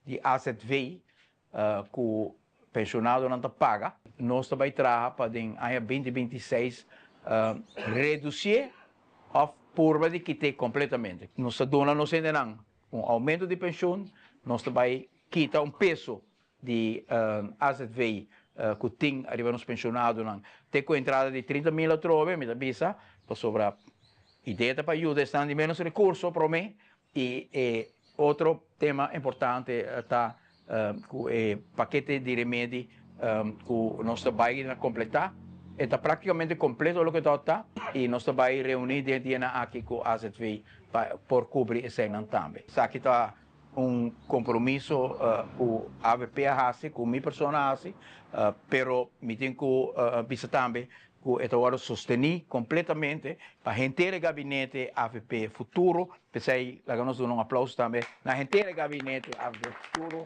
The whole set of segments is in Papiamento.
Di azv ku penshonadonan ta paga. Nos ta bai traha pa den aña binti 26 redusié òf purba di kit'é kompletamente. Nos ta duna nos hendenan un oumento di penshun, nos ta bai kita un peso di azv ku tin ariba nos penshonadonan te ku entrada di 30 mil atrobe, mi ta bisa, pasobra idea ta pa yuda esnan di ménos rekurso promé I e otro tema importante ta ku e pakete di remedi ku nos ta bai na kompletá, e ta praktikamente kompleto loke ta ta i nos ta bai reuní den e dianan aki ku AZV pa por kubri eseinan tambe. Esaki ta un kompromiso ku avp a hasi, ku mi persona a hasi, pero mi tin ku bisa tambe ku e ta wòrdu sostení kompletamente pa henter e gabinete avp Futuro. P'esei laga nos duna un aplauso tambe na henter e gabinete avp Futuro.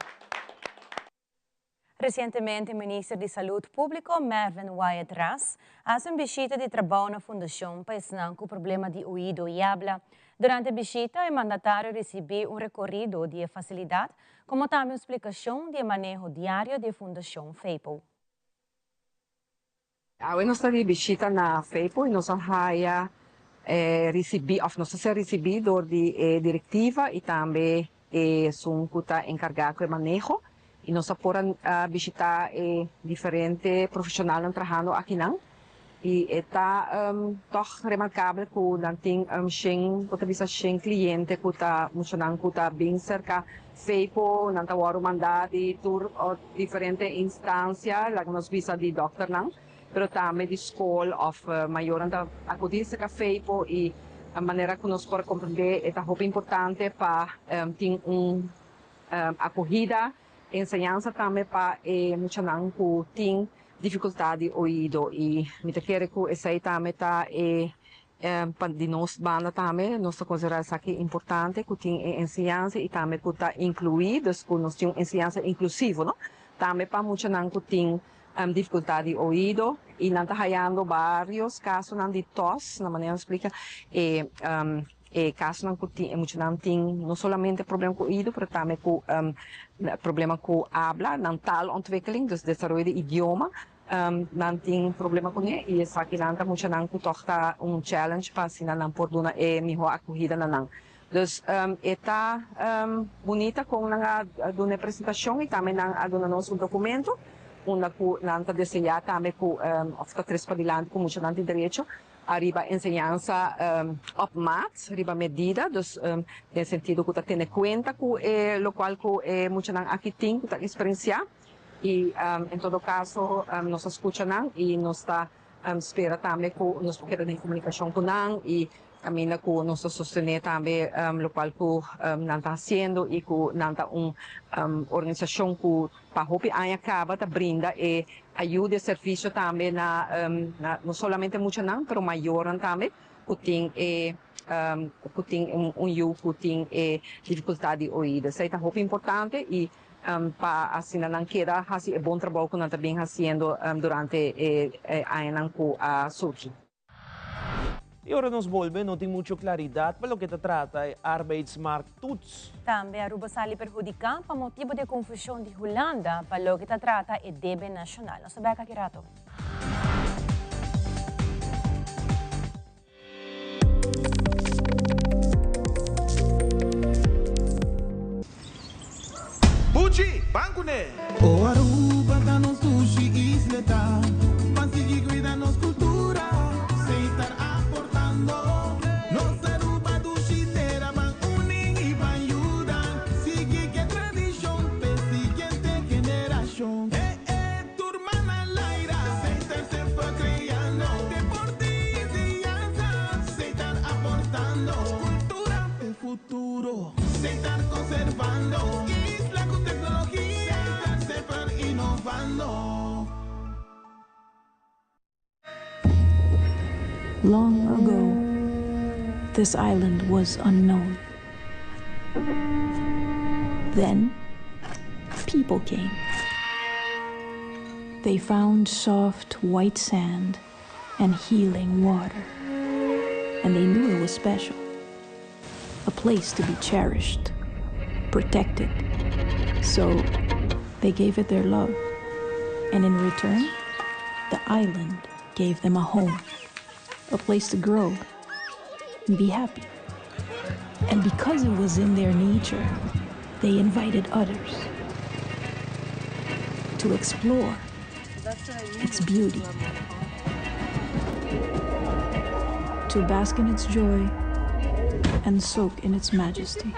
Resientemente Minister di Salud Publico Mervin Wyatt Ras a hasi un bishita di trabou na Fundacion pa esnan cu problema di oido y habla. Durante e bishita e mandatario ricibi un recorido di e facilidad como tambe un splicacion di e maneho diario di e Fundacion FEPO. Awe nos ta di bishita na FEPO y nos a haya ricibi of nos a ser ricibi door di e directiva y tambe esun cu ta encarga cu e maneho y nos a por a bishita e diferente profesionalnan trahando akinan y e ta tog remarcabel cu nan tin shen bo ta bisa shen cliente cu ta muchanan cu ta bin cerca FEPO nan ta worde manda di tur Diferente instancia, laga nos bisa di dokternan, pero tambe di skol of mayornan ta acudi cerca FEIPO y manera cu nos por comprende e ta hopi importante pa tin un acogida, enseñansa tambe pa e muchanan cu tin dificultad di oido y mi ta kere cu esey tambe ta e Pa di nos banda tambe nos ta konsiderá esaki importante ku tin e enseñansa i tambe ku ta inkluí, dus ku nos tin un enseñansa inklusivo, no? Tambe pa muchanan ku tin difikultat di oido i nan ta hayando barios kasonan di tos, na manera nos splika e e kasonan ku tin e muchanan tin no solamente problema ku oido pero tambe ku problema ku abla, nan taalontwikkeling, dus desaroyo di idioma. Nan tin problema kuné i esakinan ta muchanan ku tòg ta un challenge pa asina nan por duna e mihó akohida na nan. Dus e ta bunita kon nan a duna e presentashon i tambe nan a duna nos un dokumento unda ku nan ta deseá tambe ku òf ta tres padilanti ku muchanan tin derecho ariba enseñansa op maat, riba medida, dus den sentido ku ta tene kuenta ku e lokual ku e muchanan aki tin ku ta eksperensiá. Y en todo caso nos a scucha nan y nos ta spera tambe cu nos por keda den comunicacion cu nan y caminda cu nos ta sostene tambe locual cu nan ta haciendo y cu nan ta un organisacion cu pa hopi aña caba ta brinda e ayuda y servicio tambe na no solamente muchanan pero mayornan tambe cu tin e cu tin un yu cu tin e dificultad di oido. Esey ta hopi importante y pa asina nan keda hasi e bon trabou ku nan ta bin hasiendo durante e añanan ku a surgi. I ora nos bolbe no tin mucho claridad pa loke ta trata e arbeidsmarkttoets. Tambe Aruba sali perhudica pa motibo di e confusion di Hulanda pa loke ta trata e debe nacional. Nos ta bek aki rato. Buchi, ban kuné! O Aruba ta nos dushi isleta, ban sigui cuida nos cultura, Setar aportando. Nos Aruba dushi tera, ban uni y ban yuda, sigui ke tradicion p'e siguiente generacion. E e. Tur man al aire, Setar semper creando deporte y enseñanza, Setar aportando cultura p'e futuro, Setar conservando isla cu tecnologia, Setar semper innovando. Long ago, this island was unknown. Then, people came. They found soft white sand and healing water. And they knew it was special. A place to be cherished, protected. So they gave it their love. And in return, the island gave them a home, a place to grow and be happy. And because it was in their nature, they invited others to explore its beauty, to bask in its joy and soak in its majesty.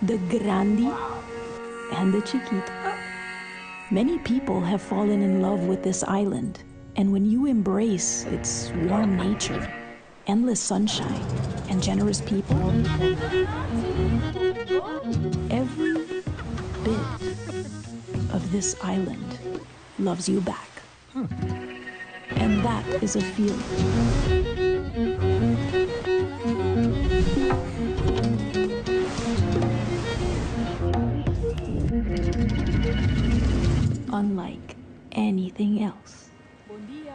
The grandi and the chiquito. Many people have fallen in love with this island, and when you embrace its warm nature, endless sunshine, and generous people, every bit of this island loves you back. And that is a feeling. Unlike anything else. Bon dia.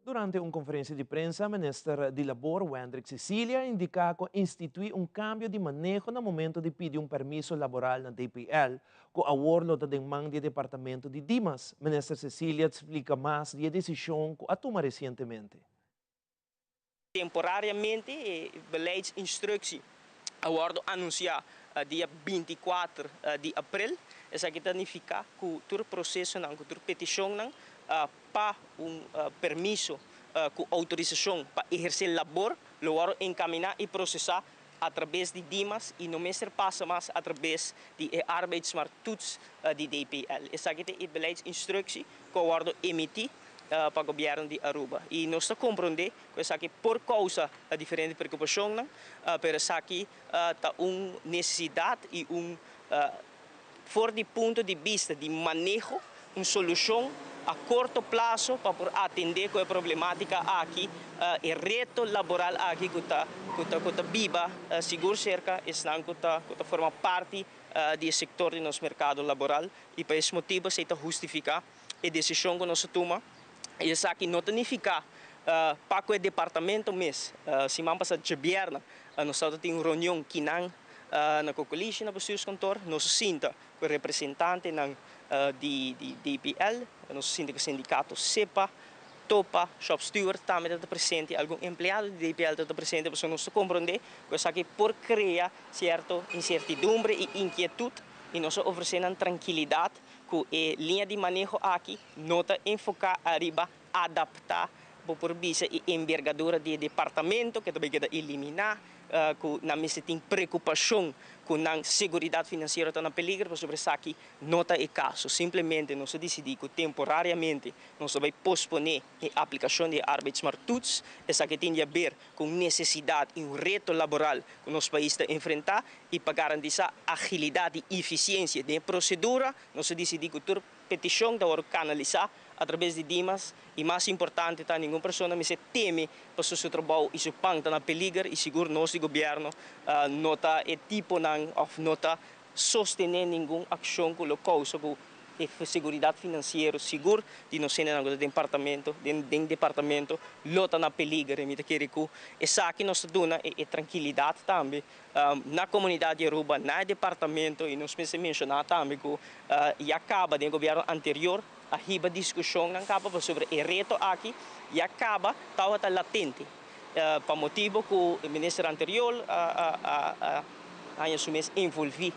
Durante un konferensia di prensa, Minister di Labor Wendrick Cecilia a indiká ku a instituí un kambio di maneho na momento di pidi un permiso laboral na DPL, ku awor lo ta den man di e departamento di Dimas. Minister Cecilia ta splika mas di e desishon ku a tuma resientemente. Temporariamente e beleidsinstructie a wordo anuncia dia 24 di april. Esaki ta nifica cu tur procesonan, cu tur peticionnan pa un permiso cu autorisacion pa eherce labor lo wordo encamina y procesa a traves di Dimas y no mester pasa mas a traves di e arbeidsmarkttoets di DPL. Esaki ta e beleidsinstructie cu a wordo emiti pa gobierno di Aruba y nos ta comprende cu esaki por causa diferente preocupacionnan, pero esaki ta un necesidad y un for di punto di bista di maneho un solucion a corto plazo pa por atende cu e problematica aki, e reto laboral aki cu ta cu ta cu ta biba sigur cerca esnan cu ta cu ta forma parti di e sector di nos mercado laboral y pa es motibo esey ta hustifica e desishon ku nos a tuma i esaki no ta nifiká pa ku e departamento mes. Siman pasá djabièrnè nos tabata tin un reunion kinan na Kokolishi na bestuurskantoor. Nos a sinta ku e representantenan di DPL, nos a sinta ku sindikato sepa, topa, shop steward tambe tabata presente, algun empleado di DPL tabata presente pasobra nos ta komprondé ku esaki por krea sierto insertidumbre i inkietut i nos a ofresé nan trankilidat Ku e liña di maneho aki no ta enfoká ariba adaptá, bo por bisa, e embergadura di e departamento ke ta bai keda eliminá, ku nan mester tin preokupashon ku nan seguridat finansiero ta na peligro, pasobra esaki no ta e kaso. Simplemente nos a disidí ku temporariamente nos ta bai posponé e aplikashon di e arbeidsmarkttoets. Esaki tin di aber ku un nesesidat i un reto laboral ku nos pais ta enfrentá i pa garantisá agilidat i efisiensia den e prosedura, nos a disidí ku tur petishon ta wòrdu kanalisá atrabes di Dimas i mas importante ta ningun persona mester teme pasobra su trabou i su pan ta na peliger i sigur nos di gobièrnu no ta e tiponan òf no ta sostené ningun akshon ku lo kousa ku e seguridat finansiero sigur di nos hendenan ku ta den partamento den den departamento lo ta na peliger i mi ta kere ku esaki nos ta duna e e trankilidat tambe na komunidat di Aruba na e departamento i nos mester menshoná tambe ku ya kaba den e gobièrnu anterior a hiba diskushonnan kaba pasobra e reto aki ya kaba tabata latente pa motibo ku e minister anterior a a a haña su mes envolví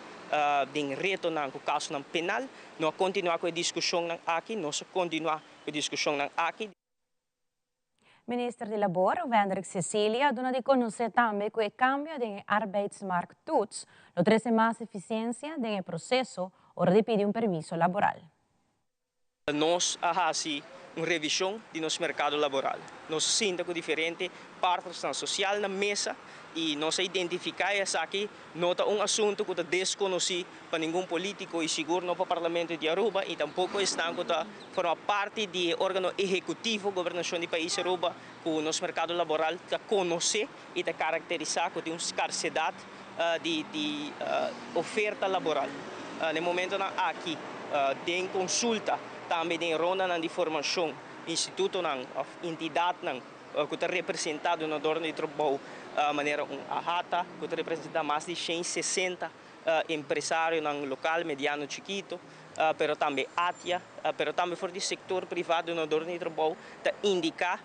den retonan ku kasonan penal. No a kontinuá ku e diskushonnan aki, nos a kontinuá ku e diskushonnan aki. Minister di Labor, Wendrick Cecilia, a duna di konosé tambe ku e kambio den e arbeidsmarkttoets lo trese mas efisiensia den e proseso ora di pidi un permiso laboral. Nos a hasi un revishon di nos merkado laboral. Nos a sinta ku diferente partnersnan sosial na mesa i nos a identifiká e esaki no ta un asuntu ku ta deskonosí pa ningun polítiko i sigur no pa Parlamento di Aruba i tampoko esnan ku ta forma parti di e órgano ehekutivo gobernashon di pais Aruba. ku nos merkado laboral ta konosé i ta karakterisá ku tin un skarsedat di di oferta laboral. Na e momentonan aki den konsulta tambe den rondanan di formashon institutonan òf entidatnan ku ta representá dunadornan di trabou manera un AHATA ku ta representá mas di 160 empresarionan lokal, mediano, chikito, pero tambe ATIA, pero tambe for di sektor privá dunadornan di trabou ta indiká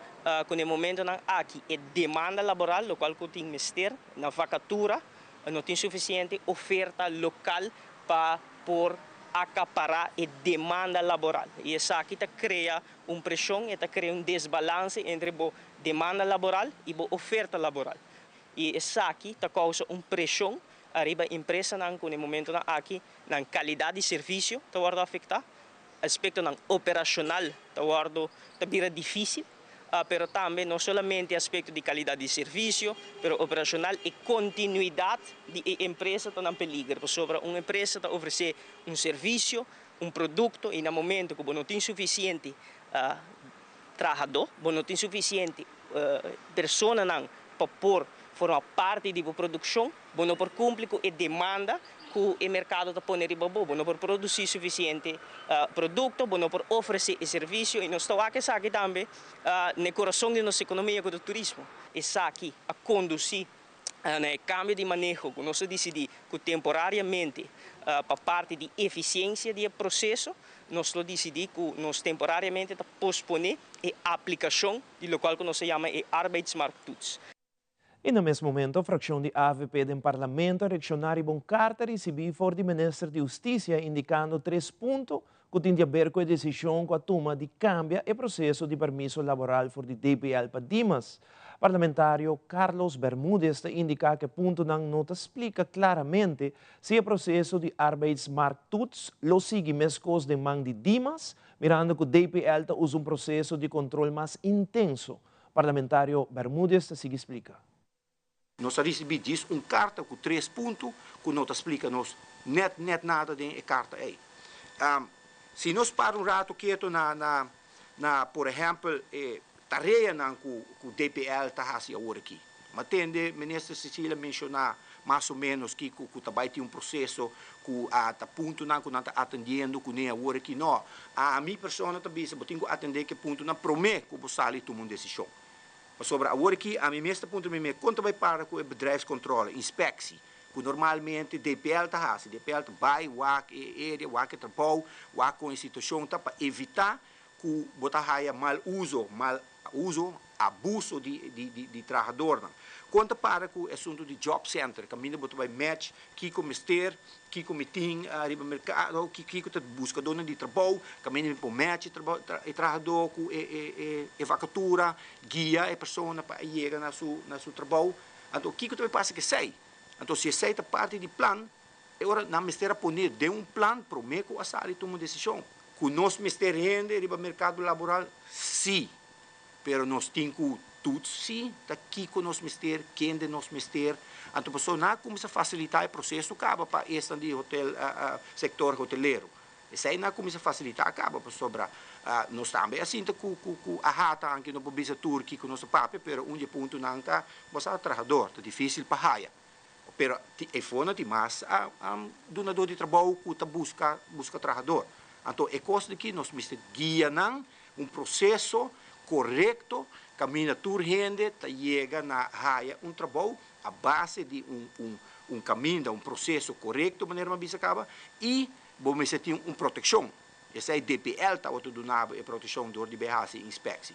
ku na e momentonan aki e demanda laboral lokual ku tin mester na vakatura no tin sufisiente oferta lokal pa por akapará e demanda laboral i esaki ta krea un preshon, e ta krea un desbalanse entre bo demanda laboral i bo oferta laboral i esaki ta kousa un preshon ariba empresanan ku na e momentonan aki nan kalidat di servisio ta wòrdu afektá, aspektonan operashonal ta wòrdu ta bira difísil, pero tambe no solamente aspekto di kalidat di servisio, pero operashonal e kontinuidat di e empresa ta na peliger, pasobra un empresa ta ofresé un servisio, un produkto i na momento ku bo no tin sufisiente trahadó, bo no tin sufisiente personanan pa por forma parti di bo produkshon, bo no por kumpli ku e demanda ku e merkado ta pone riba bo, bo no por produsí sufisiente produkto, bo no por ofresé e servisio i nos ta wak esaki tambe na e kurason di nos ekonomia ku ta turismo. Esaki a kondusí na e kambio di maneho ku nos a disidí ku temporariamente pa parti di efisiensia di e proseso nos lo disidí ku nos temporariamente ta posponé e aplikashon di lokual ku nos a yama e arbeidsmarkttoets. I na mes momento frakshon di avp den parlamento a reakshoná riba un karta risibí for di minister di Hustisia indikando tres punto ku tin di aber ku e desishon ku a tuma di kambia e proseso di permiso laboral for di DPL pa Dimas. Parlamentario Carlos Bermudez ta indiká ku e puntonan no ta splika klaramente si e proseso di arbeidsmarkttoets lo sigui meskos den man di Dimas, mirando ku DPL ta usa un proseso di kontrol mas intenso. Parlamentario Bermudez ta sigui splika. Nos a risibí djis un karta ku tres punto ku no ta splika nos nèt nèt nada den e karta ei. Si nos para un ratu ketu na na na por ehèmpel e tareanan ku ku DPL ta hasi awor aki. M'a tende Minister Cecilia menshoná mas o ménos kiko ku ta bai tin un proseso ku a ta puntonan ku nan ta atendiendo kuné awor aki. No, ami persona ta bisa bo tin ku atendé ku e puntonan promé ku bo sali tuma un desishon. Pasobra awor aki ami mes ta puntra mi mes kon ta bai para ku e bedrijfscontrole, inspectie, ku normalmente DPL ta hasi. DPL ta bai wak e area, wak e trabou, wak kon e situashon ta pa evitá ku bo ta haya mal uso, mal uso, abuso di di di trahadornan. Kon ta para ku e asuntu di job center, kaminda bo ta bai match kiko mester, kiko mi tin riba merkado, kiko ta buskadónan di trabou, kaminda mi por match e trahadó ku e e vakatura, guia e persona pa e yega na su na su trabou. Anto kiko ta bai pasa ku esei? Anto si esei ta parti di plan, e ora nan mester a pone den un plan promé ku a sali tuma un desishon. Ku nos mester hende riba merkado laboral? Sí. Pero nos tin ku toets sí ta kiko nos mester, kende nos mester. Anto pasobra nan a kuminsá fasilitá e proseso kaba pa esnan di hotel, sektor hotelero. Esei nan a kuminsá fasilitá kaba pasobra nos tambe a sinta ku ku ku a hata anke no por bisa tur kiko nos a papia, pero un di e puntonan ta bo sa trahador ta difísil pa haya. Pero e for no tin mas dunador di trabou ku ta buska buska trahador. Anto e kos di aki nos mester guia nan un proseso korekto kaminda tur hende ta yega na haya un trabou a base di un un un kaminda, un proseso korekto manera mi a bisa kaba i bo mester tin un protekshon. Esei DPL tabata duna bo e protekshon dor di bay hasi inspeksi.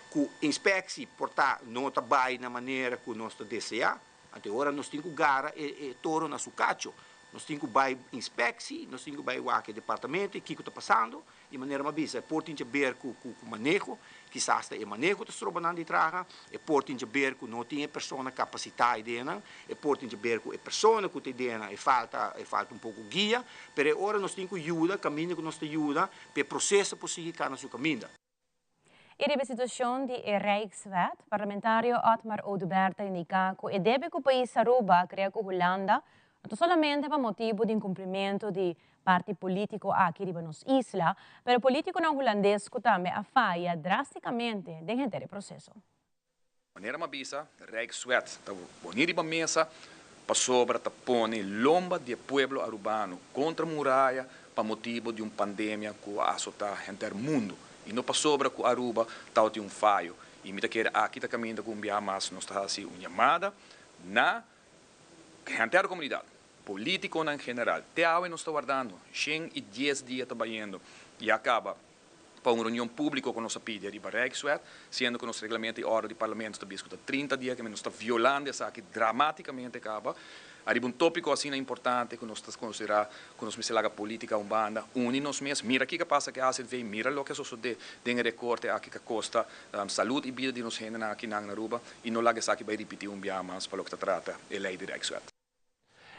Ku inspeksi por ta no ta bay na manera ku nos ta desea. Anto e ora nos tin ku gara e toro na su kacho. Nos tin ku bai inspeksi, nos tin ku bai wak e departamento i kiko ta pasando. Di manera mi a bisa, e por tin djaber ku ku maneho, kisas ta e maneho ta stroba nan di traha, e por tin djaber ku no tin e persona kapasitá ei den nan, e por tin djaber ku e persona ku ta ei den nan e falta e falta un poko guia, pero e ora nos tin ku yuda kaminda ku nos ta yuda pa e proseso por sigui kana su kaminda. I riba e situashon di e Rijkswet, parlamentario Otmar Oduber ta indiká ku e debe ku pais Aruba a krea ku Hulanda no ta solamente pa motibu di inkumplimentu di parti polítiko aki riba nos isla, pero polítikonan hulandes ku tambe a faya drástikamente den henter e proseso. Manera m'a bisa, Rijkswet ta poni riba mesa pasobra ta pone lomba di e pueblo Arubano contra muraya pa motibo di un pandemia cu a azota henter mundo y no pasobra cu Aruba tabatin un fayo. Y mi ta kere aki ta caminda cu un biaha mas nos ta haci un yamada na henter comunidad, politiconan general. Te awe nos ta wardando, 110 dia ta bayendo y a caba. pa un reunion publico cu nos a pidi ariba Rijkswet, siendo cu nos reglamento y orde di Parlamento ta bisa cu ta 30 dia cu nos ta violando esaki dramaticamente caba ariba un topico asina importante cu nos ta considera cu nos mester laga politica un banda, uni nos mes, mira kico a pasa cu e AZV, mira loke a sosode den e recorte aki cu a costa salud y bida di nos hendenan akinan na Aruba y no laga esaki bay ripiti un biaha mas pa loke ta trata e ley di Rijkswet.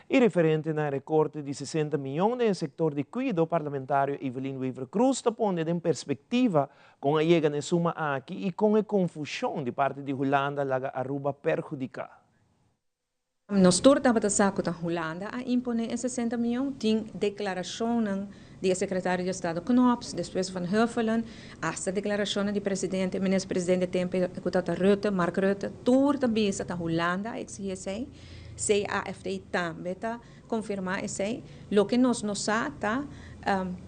E referente na e rekorte di 60 miyon den e sektor di kuido, parlamentario Evelyn Wever-Croes ta pone den perspektiva kon a yega na e suma aki i kon e konfushon di parti di Hulanda laga Aruba perhudiká. Nos tur tabata sa ku ta Hulanda a imponé e 60 miyon. Tin deklarashonnan di e sekretario di estado Knops, despues Van Huffelen, asta deklarashonnan di presidente, minister presidente tempu ku tabata Rutte, Mark Rutte, tur ta bisa ta Hulanda a eksigí esei. CAFT tambe ta konfirmá esei. Loke nos no sa ta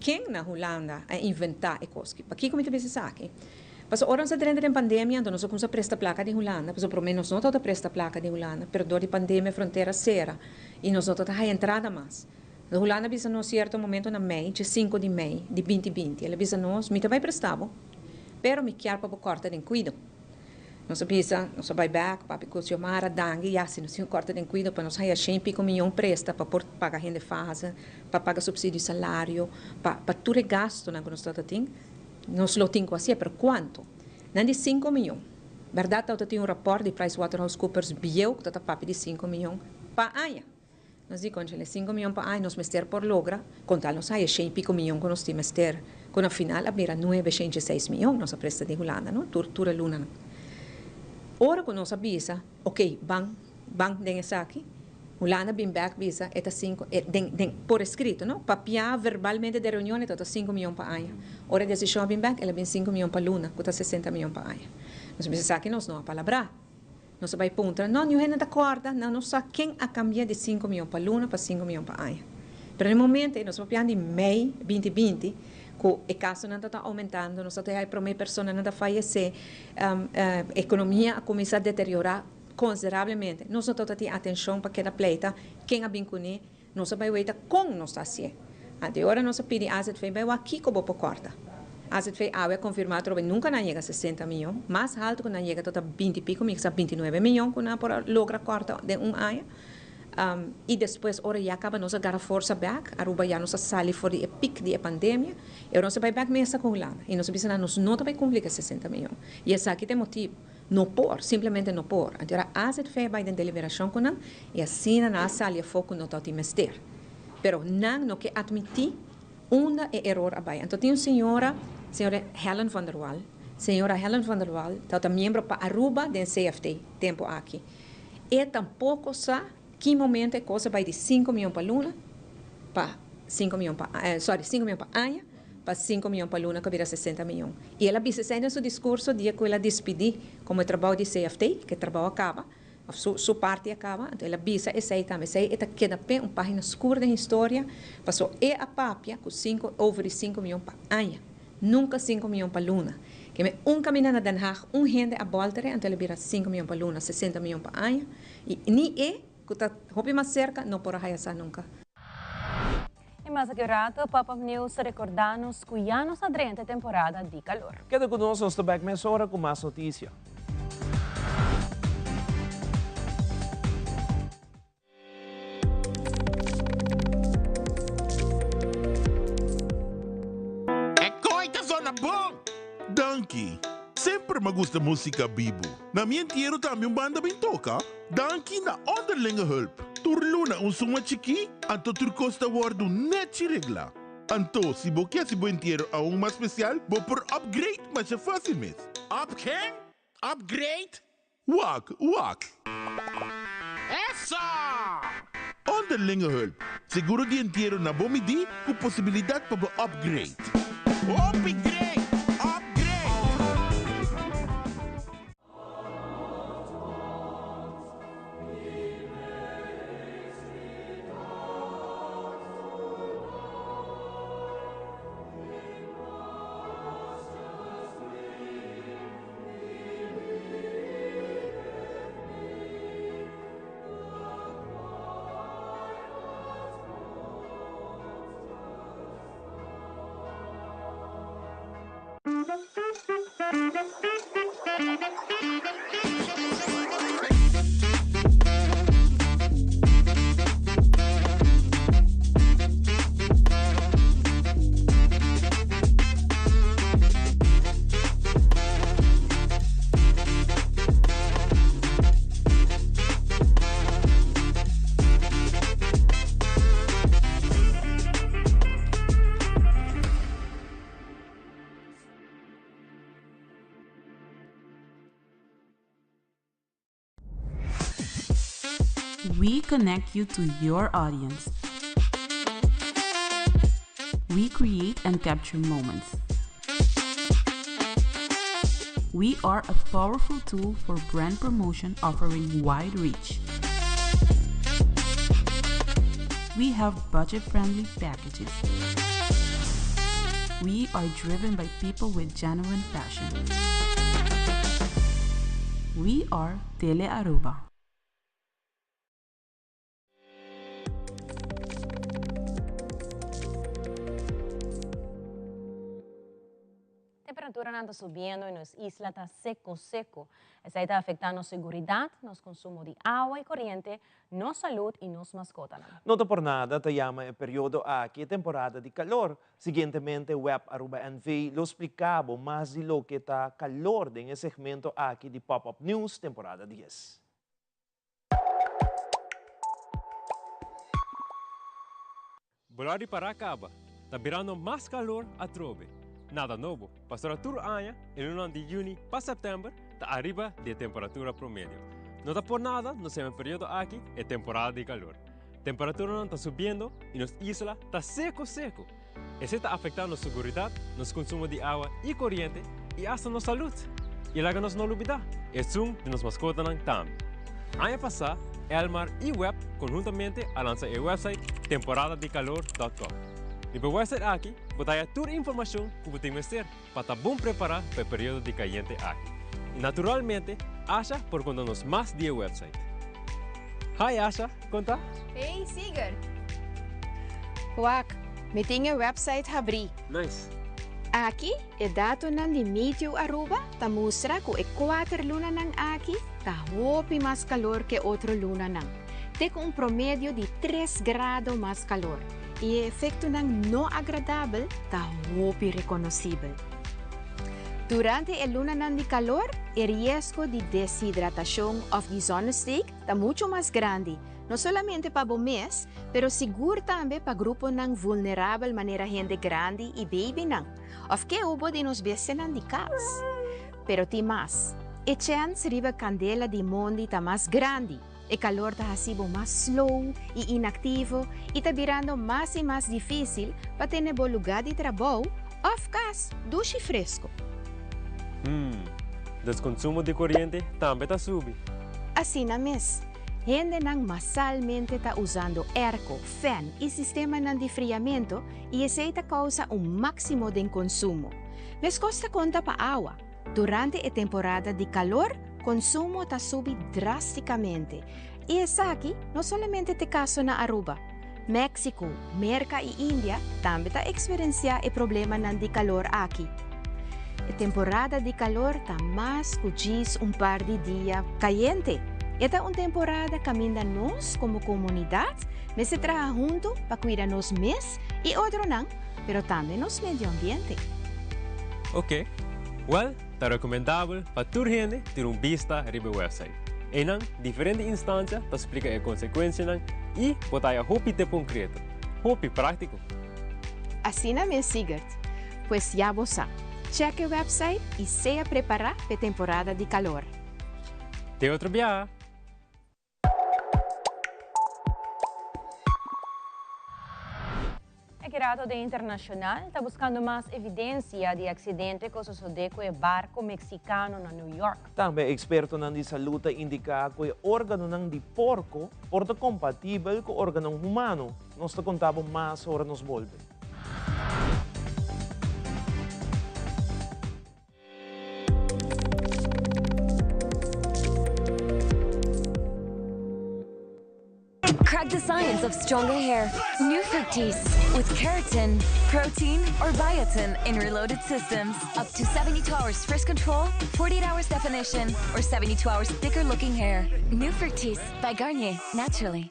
ken na Hulanda a inventá e kos aki. Pakiko mi ta bisa esaki? Pasobra ora nos a drenta den pandemia anto nos a kumsa presta plaka di Hulanda, pasobra promé nos no tabata presta plaka di Hulanda, pero dor di pandemia frontera sera i nos no tabata haya entrada mas. Anto Hulanda a bisa nos sierto momento na mei, dje sinku di mei di binti binti, el a bisa nos, mi ta bai presta bo, pero mi kier pa bo kòrta den kuido. Nos a bisa, nos a bai bek, papia ku Xiomara, danki, ya si nos tin un kòrta den kuido pa nos haya shen i piko miyon presta pa por paga hende fase, pa paga supsidio di salario, pa pa tur e gastunan ku nos tabata tin, nos lo tin ku hasié, pero kuantu? Nan di sinku miyon. Bèrdat tabata tin un rapòrt di PricewaterhouseCoopers bieu ku tabata papia di sinku miyon pa aña. Nos di conchale cinco miyon pa aña nos mester por logra con tal nos haya shen y pico miyon cu nos tin mester cu na final a bira nuebe shen y seis miyon nos a presta di Hulanda no tur tur e lunanan. Ora cu nos a bisa ok ban ban den esaki Hulanda bin bek bisa e ta cinco e den den por escrito no papia verbalmente den reunion e ta ta cinco miyon pa aña ora e decision a bin bek el a bin cinco miyon pa luna cu ta sesenta miyon pa aña nos a bisa esaki nos no a palabra. Nos a bai puntra, No, niun hende ta kòrda, nan no sa ken a kambia di sinku mion pa luna pa sinku mion pa aña. Pero na e momento ei nos a papia di mei binti binti, ku e kasonan ta ta oumentando, nos ta ta e promé personanan ta fayesé, ekonomia a kuminsá deteriorá konsiderablemente. Nos no tabata tin atenshon pa keda pleita ken a bin kuné, Nos a bai weita kon nos ta hasié. Anto e ora nos a pidi AZV bai wak kiko bo por kòrta. AZV awe a konfirmá atrobe nunka nan yega 60 miyon. Mas haltu ku nan yega ta ta binti piko, mi sa 29 miyon ku nan por a logra kòrta den un aña. I despues ora ya kaba nos a gara forsa bèk, Aruba ya nos a sali for di e pik di e pandemia, e ora nos a bai bèk mesa ku Hulanda i nos a bisa nan nos no ta bai kumpli ku e 60 miyon. I esaki ta e motibu. No por, simplemente no por. Anto ora AZV bai den deliberashon ku nan i asina nan a sali afó ku no tabatin mester. Pero nan no ke atmití unda e eror a bai. Anto tin un señora, señora Helen van der Wal. Señora Helen van der Wal tabata miembro pa Aruba den CFT tempu aki. E tampoko sa ki momento e kos a bai di sinku mion pa luna pa sinku mion pa, sorry, sinku mion pa aña. pa sinku mion pa luna ku a bira 60 mion. I el a bisa esei den su diskurso dia ku el a dispidí komo e trabou di CFT, ku e trabou a kaba, òf su su parti a kaba, anto el a bisa esei tambe. Esei e ta keda p'e un página skur den historia, paso e a papia ku sinku over di sinku mion pa aña, nunka sinku mion pa luna. Ke me un kaminda na Den Haag un hende a bòlter'e, anto el a bira sinku mion pa luna, 60 mion pa aña, i ni e Ku ta hopi mas serka no por a haya sa nunka. I mas aki un rato, Pop Up News ta rekordá nos ku ya nos a drenta e temporada di kalor. Keda ku nos, nos ta bèk mesora ku mas notisia. E koe ta zona bon! Danki! Semper m'a gusta musica bibu. Na mi entiero tambe un banda bin toca. Danki na Onderlinge Hulp. Tur luna un suma chikí, anto tur kos ta wòrdu nèchi reglá. Anto, si bo ke hasi bo entiero aun mas spesial, bo por upgrade masha fásil mes. Up ken? Upgrade? Wak, wak. Eso! Onderlinge Hulp, seguro di entiero na bo midí ku posibilidat pa bo upgrade. Hopi great! Upgrade! We connect you to your audience. We create and capture moments. We are a powerful tool for brand promotion offering wide reach. We have budget friendly packages. We are driven by people with genuine passion. We are Tele Aruba. Temperaturanan ta subiendo y nos isla ta seco seco. Esey ta afecta nos seguridad, nos consumo di awa y coriente, nos salud y nos mascotanan. No ta por nada ta yama e periodo aki e temporada di calor. Siguientemente Web Aruba NV lo splica bo mas di loke ta calor den e segmento aki di Pop Up News temporada dies. Bo di para caba, ta birando mas calor atrobe. Nada nobo, pasobra tur aña, e lunanan di juni pa september, ta ariba di e temperatura promedio. No ta por nada nos yama e periodo aki e temporada di calor. Temperaturanan ta subiendo y nos isla ta seco seco. Esey ta afecta nos seguridad, nos consumo di awa y coriente y hasta nos salud. Y laga nos no lubida, esun di nos mascotanan tambe. Aña pasa, Elmar y web conhuntamente a lansa e website temporadadicalor dot com. Riba e website aki bo ta haya tur informacion cu bo tin mester pa ta bon prepara pa e periodo di cayente aki. Y naturalmente Asha por conta nos mas di e website. Hi Asha, con ta? Hey Sigurd! Wak, mi tin e website habrí. Nice. Aki e datonan di Meteo Aruba ta mustra ku e kuater lunanan aki ta hopi mas kalor ke otro lunanan, te ku un promedio di tres grado mas kalor, i e efektonan no agradabel ta hopi rekonosibel. Durante e lunanan di kalor, e riesgo di deshidratashon òf di zonnesteek ta muchu mas grandi, no solamente pa bo mes, pero sigur tambe pa gruponan vulnerabel manera hende grandi i babynan, òf ke hubo di nos bestianan di kas. Pero tin mas. E chèns riba kandela di mondi ta mas grandi, e kalor ta hasi bo mas slow i inaktivo i ta birando mas i mas difísil pa tene bo lugá di trabou òf kas dushi fresku. Hmm, dus konsumo di koriente tambe ta subi. Asina mes. Hendenan masalmente ta usando airco, fan y sistemanan di friamento y esey ta causa un maximo den consumo. Mescos ta conta pa awa. Durante e temporada di calor, consumo ta subi drasticamente y esaki no solamente t'e caso na Aruba. Mexico, Merca y India tambe ta experiencia e problemanan di calor aki. E temporada di calor ta mas cu djis un par di dia cayente. E ta un temporada caminda nos como comunidad mester traha hunto pa cuida nos mes y otronan, pero tambe nos medio ambiente. Ok. Wel, ta recomendabel pa tur hende tira un bista riba e website. Einan, diferente instancia ta splica e consecuencianan y bo ta haya hopi tip concreto, hopi practico. Asina mes Sigurd. Pues ya bo sa. Check e website y sea prepara p'e temporada di calor. Te otro biaha! E Kerato de Internacional ta buscando mas evidencia di accidente cu sosode cu e barco Mexicano na New York. Tambe expertonan di salud ta indica cu e organonan di porco por ta compatibel cu organon humano. Nos ta conta bo mas ora nos bolbe. Crack the science of stronger hair. New Fructis with keratin, protein, or biotin in reloaded systems. Up to 72 hours frizz control, 48 hours definition, or 72 hours thicker looking hair. New Fructis by Garnier, naturally.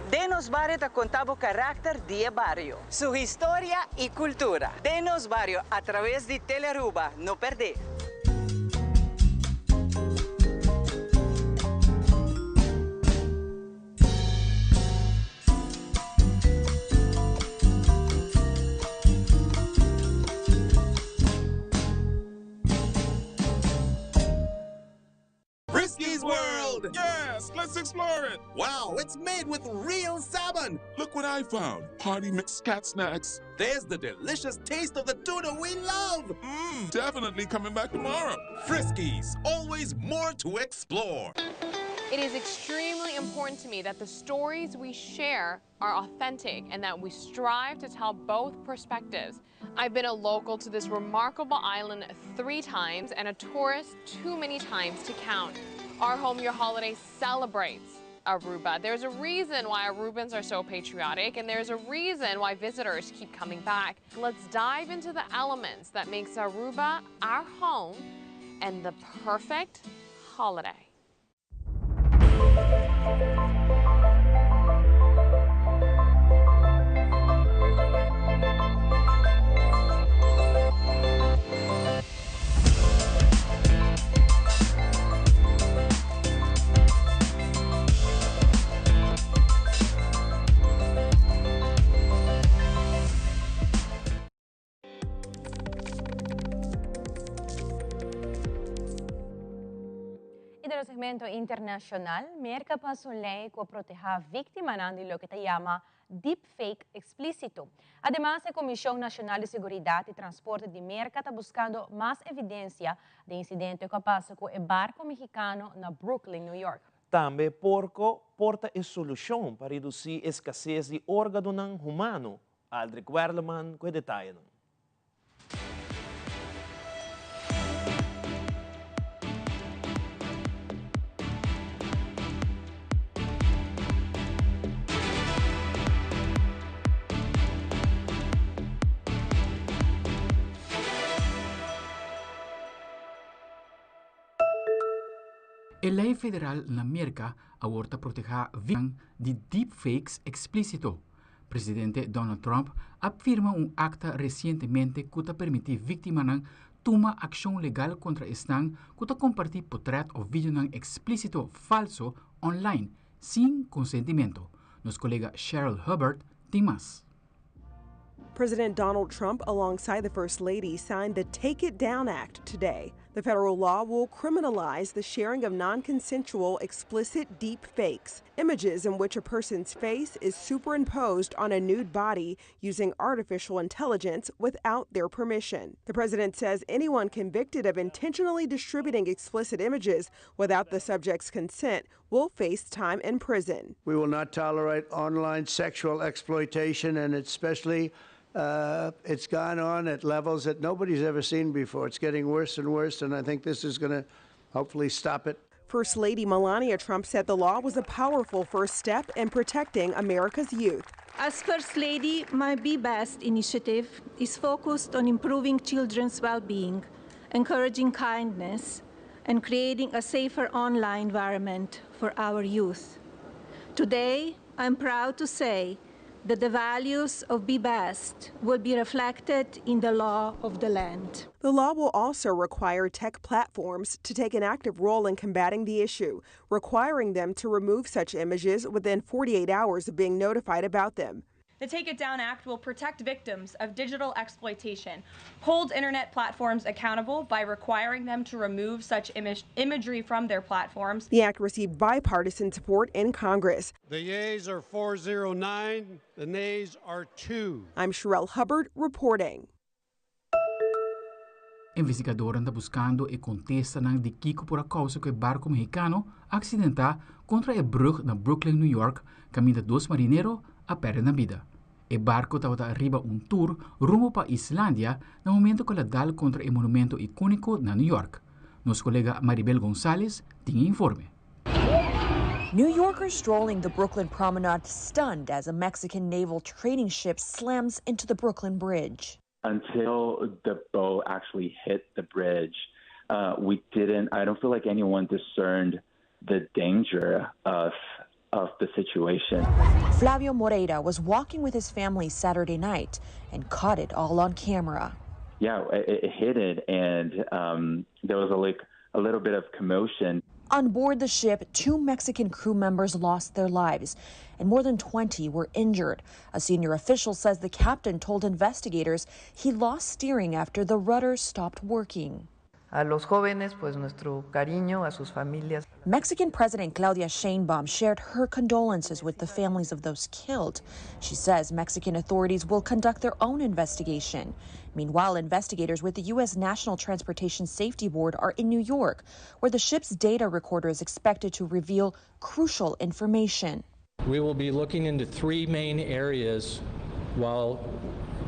Den nos bario ta conta bo caracter di e bario, su historia y cultura. Den nos bario a traves di Telearuba, no perde! world! Yes, let's explore it! Wow, it's made with real salmon! Look what I found! Party mix cat snacks. There's the delicious taste of the tuna we love! Mmm, definitely coming back tomorrow. Friskies, always more to explore. It is extremely important to me that the stories we share are authentic and that we strive to tell both perspectives. I've been a local to this remarkable island three times and a tourist too many times to count. Our Home Your Holiday celebrates Aruba. There's a reason why Arubans are so patriotic and there's a reason why visitors keep coming back. Let's dive into the elements that makes Aruba our home and the perfect holiday. Y den segmento internacional, Merca pasa un ley cu proteha victimanan di loke ta yama deepfake explicito. Ademas, e Comision Nacional di Seguridad y Transporte di Merca ta buscando mas evidencia di incidente cu a pasa cu e barco mexicano na Brooklyn, New York. Tambe porco por ta e solucion pa reduci escasez di organonan humano, Aldrich Werleman cu e detayenan. E lei federal na Merka awor ta protehá víktimanan di deepfakes eksplísito. Presidente Donald Trump a firma un akta resientemente ku ta permití víktimanan tuma akshon legal kontra esnan ku ta kompartí potrèt òf videonan eksplísito falso online sin konsentimentu. Nos kolega Cheryl Hubbard tin mas. President Donald Trump, alongside the First Lady, signed the Take It Down Act today. The federal law will criminalize the sharing of non consensual, explicit deep fakes, images in which a person's face is superimposed on a nude body using artificial intelligence without their permission. The president says anyone convicted of intentionally distributing explicit images without the subject's consent will face time in prison. We will not tolerate online sexual exploitation, and especially it's gone on at levels that nobody's ever seen before. It's getting worse and worse, and I think this is going to hopefully stop it. First Lady Melania Trump said the law was a powerful first step in protecting America's youth. As First Lady, my Be Best initiative is focused on improving children's well being, encouraging kindness, and creating a safer online environment for our youth. Today, I'm proud to say that the values of Be Best will be reflected in the law of the land. The law will also require tech platforms to take an active role in combating the issue, requiring them to remove such images within 48 hours of being notified about them. The Take It Down Act will protect victims of digital exploitation, hold internet platforms accountable by requiring them to remove such imagery from their platforms. The act received bipartisan support in Congress. The yeas are 409, the nays are 2. I'm Sherelle Hubbard reporting. Investigadornan ta buscando e contestanan di kico por a causa cu e barco Mexicano a accidenta contra e brug na Brooklyn, New York, caminda dos marinero a perde nan bida. E barco tabata ariba un tour rumbo pa Islandia na momento cu el a dal contra e monumento iconico na New York. Nos colega Maribel Gonzalez tin e informe. New Yorkers strolling the Brooklyn Promenade stunned as a Mexican naval training ship slams into the Brooklyn Bridge. Until the boat actually hit the bridge, we didn't, I don't feel like anyone discerned the danger of of the situation. Flavio Moreira was walking with his family Saturday night and caught it all on camera. Yeah, it, it hit it, and there was a, like a little bit of commotion. On board the ship, two Mexican crew members lost their lives and more than 20 were injured. A senior official says the captain told investigators he lost steering after the rudder stopped working. A los jóvenes, pues nuestro cariño, a sus familias. Mexican President Claudia Sheinbaum shared her condolences with the families of those killed. She says Mexican authorities will conduct their own investigation. Meanwhile, investigators with the U.S. National Transportation Safety Board are in New York, where the ship's data recorder is expected to reveal crucial information. We will be looking into three main areas while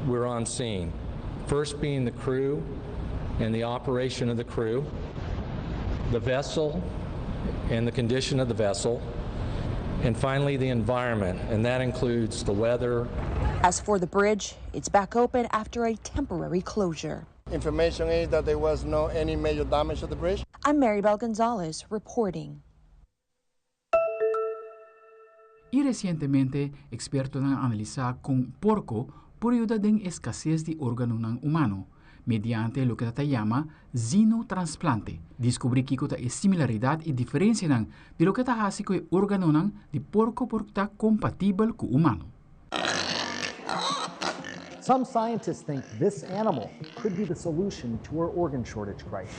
we're on scene. First being the crew and the operation of the crew, the vessel and the condition of the vessel, and finally the environment, and that includes the weather. As for the bridge, it's back open after a temporary closure. Information is that there was no any major damage to the bridge. I'm Marybel Gonzalez reporting. I resientemente ekspertonan a analisá kon porko por yuda den eskases di órganonan humano, mediante loke ta ta yama xenotransplante. Diskubrí kiko ta e similaridat i diferensianan di loke ta hasi ku e órganonan di porko por ta kompatibel ku humano. Some scientists think this animal could be the solution to our organ shortage crisis.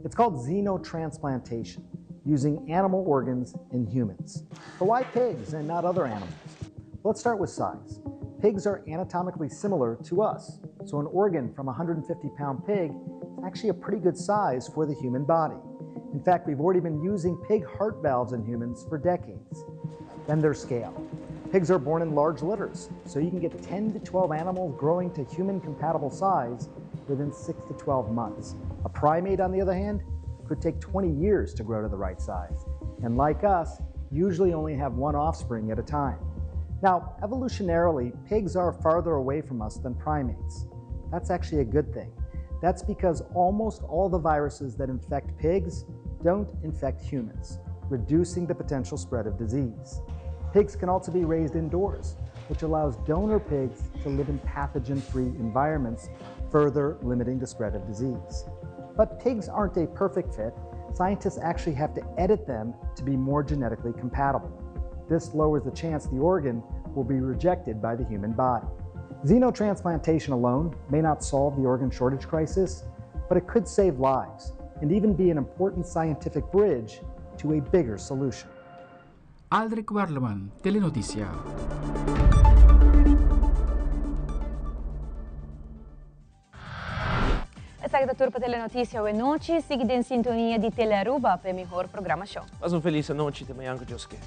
It's called xenotransplantation, using animal organs in humans. But why pigs and not other animals? Let's start with size. Pigs are anatomically similar to us, so an organ from a 150-pound pig is actually a pretty good size for the human body. In fact, we've already been using pig heart valves in humans for decades. Then there's scale. Pigs are born in large litters, so you can get 10 to 12 animals growing to human-compatible size within 6 to 12 months. A primate, on the other hand, could take 20 years to grow to the right size. And like us, usually only have one offspring at a time. Now, evolutionarily, pigs are farther away from us than primates. That's actually a good thing. That's because almost all the viruses that infect pigs don't infect humans, reducing the potential spread of disease. Pigs can also be raised indoors, which allows donor pigs to live in pathogen-free environments, further limiting the spread of disease. But pigs aren't a perfect fit. Scientists actually have to edit them to be more genetically compatible. This lowers the chance the organ will be rejected by the human body. Xenotransplantation alone may not solve the organ shortage crisis, but it could save lives and even be an important scientific bridge to a bigger solution. Aldrich Werleman, Telenoticia. Esaki ta tur pa Telenoticia awe nochi. Sigui den sintonia di Telearuba pa e mihor programacion. Pasa un feliz anochi te mañan cu Dios ke.